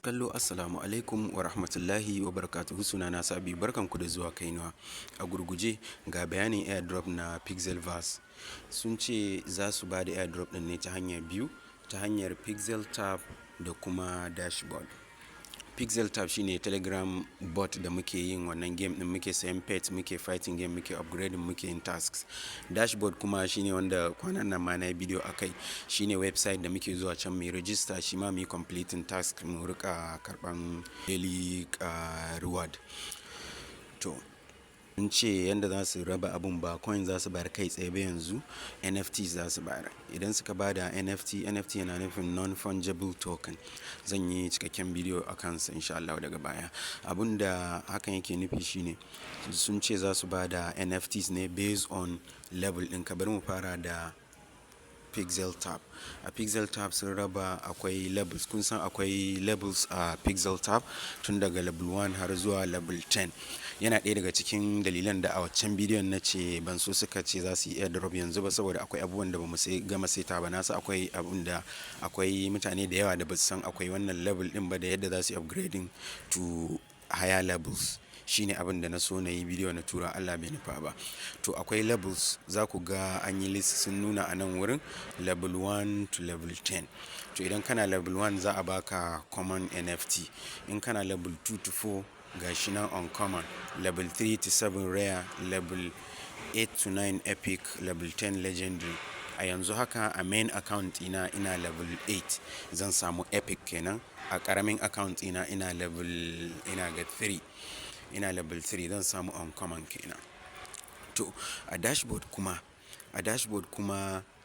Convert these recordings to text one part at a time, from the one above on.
Kallo, assalamu alaikum wa rahmatullahi wa barakatuhu. Sunana Sabi, barkanku da zuwa Kainuwa. A gurguje ga bayanin airdrop na Pixelverse. Sun ce za su ba da airdrop ɗin ne ta hanyar biyu, ta hanyar Pixel Tab da kuma dashboard. Pixel Tab shine Telegram bot da muke yin wannan game din, muke sayan pets, muke fighting game, muke upgrading, muke yin tasks. Dashboard kuma shine wanda kwanan nan ma na yi bidiyo akai, shine website da muke zuwa can mu register, shi ma mu yi completing task, mu rika karban daily reward. To, sun ce yanda za su raba abun, ba coin za su bayar kai tsaye ba, yanzu NFT za su bayar. Idan suka ba da NFT, NFT yana nufin non-fungible token. Zan yi cikakken bidiyo a kansa insha Allah daga baya. Abun da hakan yake nufi shine sun ce za su ba da NFTs ne based on level ɗinka. Bari mu fara da Pixel Tab. A Pixel Tab sun raba, akwai levels. Kun san akwai levels a Pixel Tab tun daga level 1 har zuwa level 10. Yana ɗaya daga cikin dalilan da a waccan bidiyon na ce ban so suka ce za su yi airdrop yanzu ba, saboda akwai abubuwan da bamu sai gama saita ba. Na san akwai abun da akwai mutane da yawa da ba su san akwai wannan level ɗin ba da yadda za su yi upgrading to higher levels. Shine abin da na so na yi bidiyo na tura, Allah bai nufa ba. To, akwai levels, za ku ga an yi list, sun nuna a nan wurin level 1 to level 10. To, idan kana level 1 za a baka common NFT. In kana level 2 to 4, gashi nan uncommon, level 3 to 7 rare, level 8 to 9 epic, level 10 legendary. A yanzu haka a main account ina, ina level 8, zan samu epic kenan. A ƙaramin account ina, ina level, ina ga 3, ina level 3, zan samu uncommon kenan. To, a dashboard kuma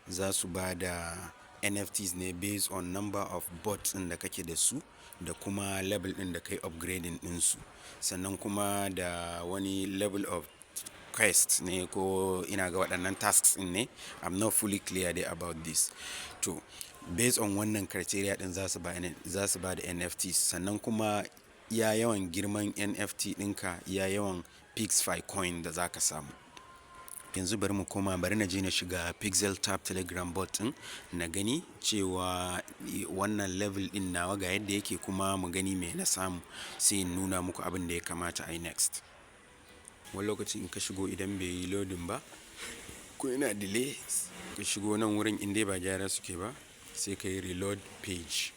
za su ba da NFTs ne based on number of bots ɗin da kake da su da kuma level ɗin da kai upgrading ɗinsu. Sannan kuma da wani level of quest ne, ko ina ga waɗannan tasks ɗin ne. I'm not fully clear dai about this. To, based on wannan criteria ɗin za su ba da NFTs. Sannan kuma iya yawan girman NFT ɗinka, iya yawan PixFi coin da za ka samu. Yanzu bari mu koma, bari na je na shiga Pixel Tab Telegram bot ɗin, na gani cewa wannan level ɗin nawa ga yadda yake, kuma mu gani me na samu, sai in nuna muku abin da ya kamata a yi next. Wani lokaci in ka shigo, idan bai yi loading ba ko yana delay, ka shigo nan wurin, in dai ba gyara suke ba, sai ka yi reload page.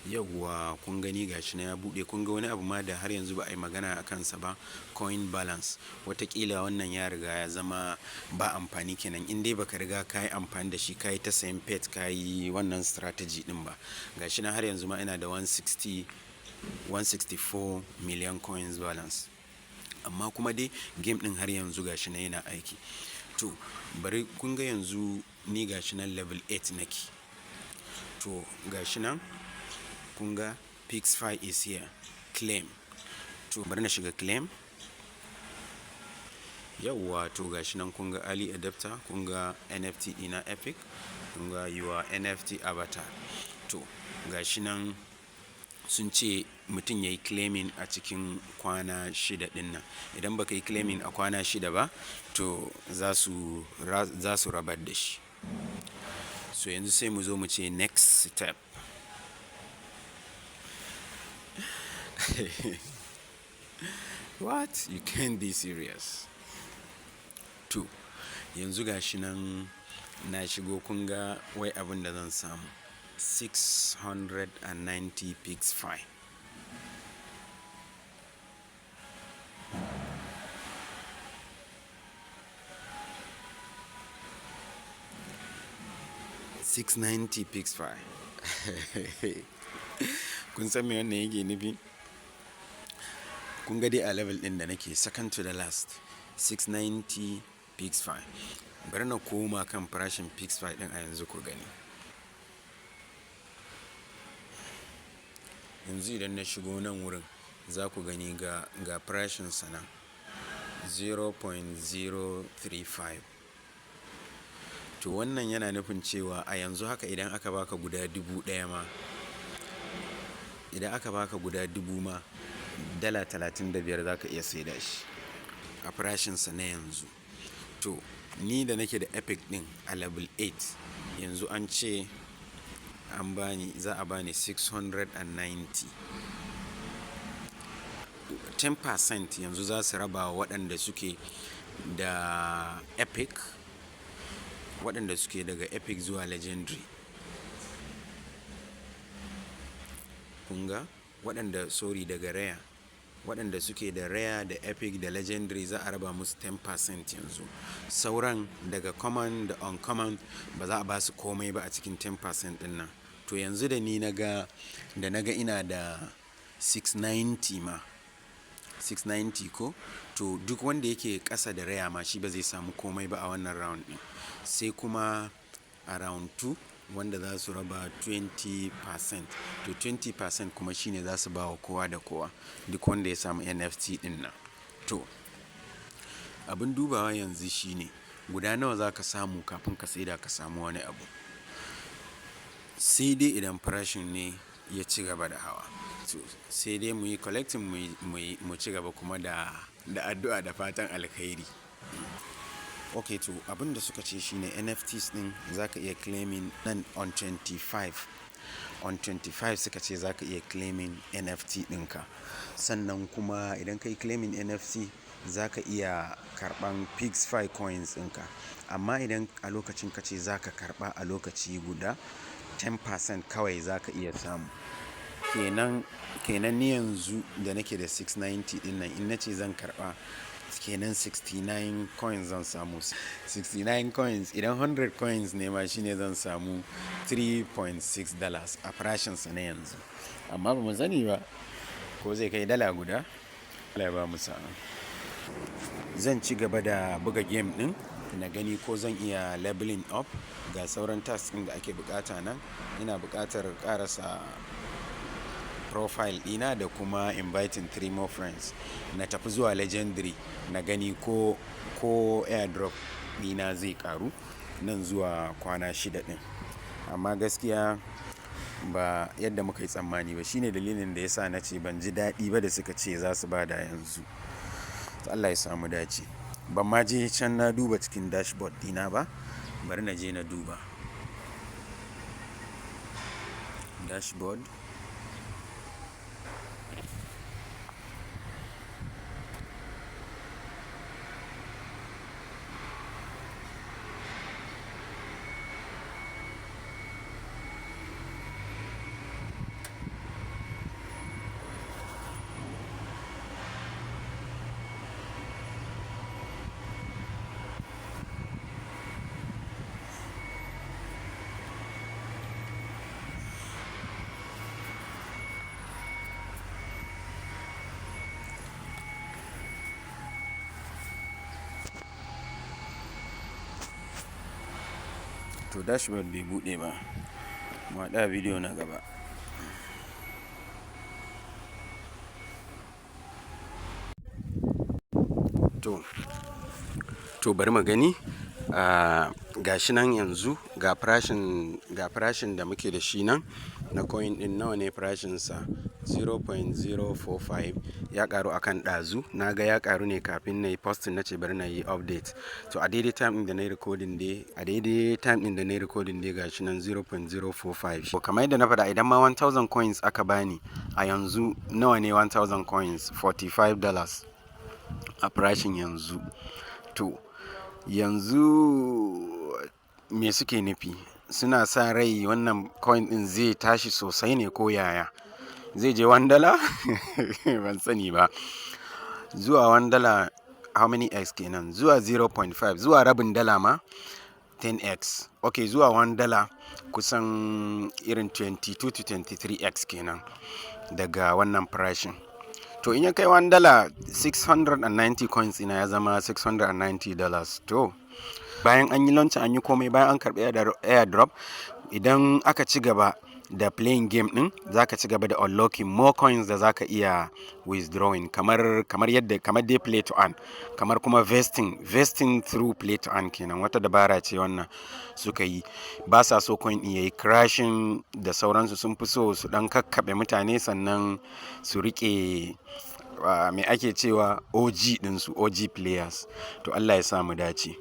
Yauwa, kun gani, gashi na ya buɗe. Kun ga wani abu ma da har yanzu ba a yi magana a kansa ba, coin balance. Watakila wannan ya riga ya zama ba amfani kenan in dai baka riga ka yi amfani da shi, ka yi ta sayan pet, ka yi wannan strategy ɗin ba. Gashi na har yanzu ma ina da 160, 164 million coins balance. Amma kuma dai game ɗin har yanzu gashi na yana aiki. To, bari kun ga, yanzu ni gashi nan level 8 nake. To, gashi nan kun ga PixFi is here, claim. To, bari na shiga claim. Yauwa, to gashi nan kun ga early adapter, kun ga NFT ɗina epic, kun ga your NFT avatar. To, gashi nan sun ce mutum ya yi claiming a cikin kwana 6 ɗin nan. Idan baka yi claiming a kwana 6 ba, to za su rabar da shi. So yanzu sai mu zo mu ce next step. What? You can't be serious. To, yanzu gashi nan na shigo, kun ga wai abin da zan samu 690 PixFi. 690 PixFi. Kun san me wannan yake nufi? Kun ga dai a level ɗin da nake, second to the last, 690 PixFi. Bari na koma kan farashin PixFi ɗin a yanzu ku gani. Yanzu idan na shigo nan wurin, za ku gani ga farashin sa nan 0.035. To, wannan yana nufin cewa a yanzu haka idan aka baka guda 1000 ma, idan aka baka guda 1000 ma, $35 za ka iya saida shi a farashinsa na yanzu. To, Ni da nake da epic ɗin a level 8, yanzu an ce an bani, za a bani 690. 10% yanzu za su raba wa waɗanda suke da epic, waɗanda suke daga epic zuwa legendary. Kun ga? Waɗanda, sorry, daga rare, waɗanda suke da rare da epic da legendary za a raba musu 10% yanzu. Sauran daga common da uncommon ba za a ba su komai ba a cikin 10% ɗin nan. To yanzu da ni naga, da naga ina da 690 ma, 690 ko, to duk wanda yake ƙasa da rare ma shi ba zai samu komai ba a wannan round ɗin. Sai kuma a round 2 wanda za su raba 20%. To 20% kuma shine za su ba wa kowa da kowa, duk wanda ya samu NFT ɗin nan. To abin dubawa yanzu shine guda nawa za ka samu kafin ka saida ka samu wani abu. Sai dai idan farashin ne ya ci gaba da hawa. To sai dai muyi collecting, mu ci gaba kuma da addu'a da fatan alkhairi. Okay, to abin da suka ce shine NFTs ɗin za ka iya claiming nan on 25. On 25 suka ce za ka iya claiming NFT ɗinka. Sannan kuma idan ka yi claiming NFT, za ka iya karɓan PixFi coins ɗinka. Amma idan a lokacin ka ce za ka karɓa a lokaci guda, 10% kawai za ka iya samu. Kenan ni yanzu da nake da 690 ɗin nan, in na ce zan karɓa, kenan 69 coins zan samu. 69 coins, idan 100 coins ne ma shine zan samu $3.6 a farashinsa na yanzu. Amma ba mu sani ba ko zai kai dala guda. Allah ya bamu sa'a. Zan ci gaba da buga game ɗin na gani ko zan iya leveling up. Ga sauran tasks ɗin da ake buƙata nan. Ina buƙatar ƙarasa profile ɗina da kuma inviting three more friends. Na tafi zuwa legendary na gani ko airdrop ɗina zai ƙaru nan zuwa kwana 6 ɗin. Amma gaskiya ba yadda muka yi tsammani ba. Shine dalilin da ya sa na ce ban ji daɗi ba da suka ce za su ba da yanzu. To Allah ya sa mu dace. Ban ma je can na duba cikin dashboard ɗina ba. Bari na je na duba. Dashboard. To dashboard bai buɗe ba. Mu haɗu a bidiyo na gaba. To bari mu gani. Ga shi nan yanzu ga farashin da muke da shi nan na coin ɗin, nawa ne farashinsa? 0.045, ya ƙaru akan ɗazu. Na ga ya ƙaru ne kafin na yi posting, na ce bari na yi update. To a daidai time ɗin da na yi recording dai, a daidai time ɗin da na yi recording dai, ga shi nan 0.045. Kamar yadda na faɗa, idan ma 1000 coins aka bani a yanzu, nawa ne 1000 coins? $45 a farashin yanzu. To yanzu me suke nufi? Suna sa rai wannan coin ɗin zai tashi sosai ne ko yaya? Zai je $1? Ban sani ba. Zuwa $1 how many x kenan? Zuwa 0.5, zuwa rabin dala ma 10x. Okay, zuwa $1 kusan irin 22 to 23x kenan daga wannan farashin. To in ya kai $1, 690 coins ina ya zama $690. To bayan an yi launch, an yi komai, bayan an karɓi airdrop, idan aka ci gaba da playing game ɗin, za ka ci gaba da unlocking more coins da za ka iya withdrawing, kamar yadda kamar dai play to earn, kamar kuma vesting through play to earn kenan. Wata dabara ce wannan suka yi. Ba sa so coin ɗin yayi crashing da sauransu, sun fi so su ɗan kakkaɓe mutane sannan su riƙe, me ake cewa, OG ɗinsu, OG players. To Allah ya sa mu dace.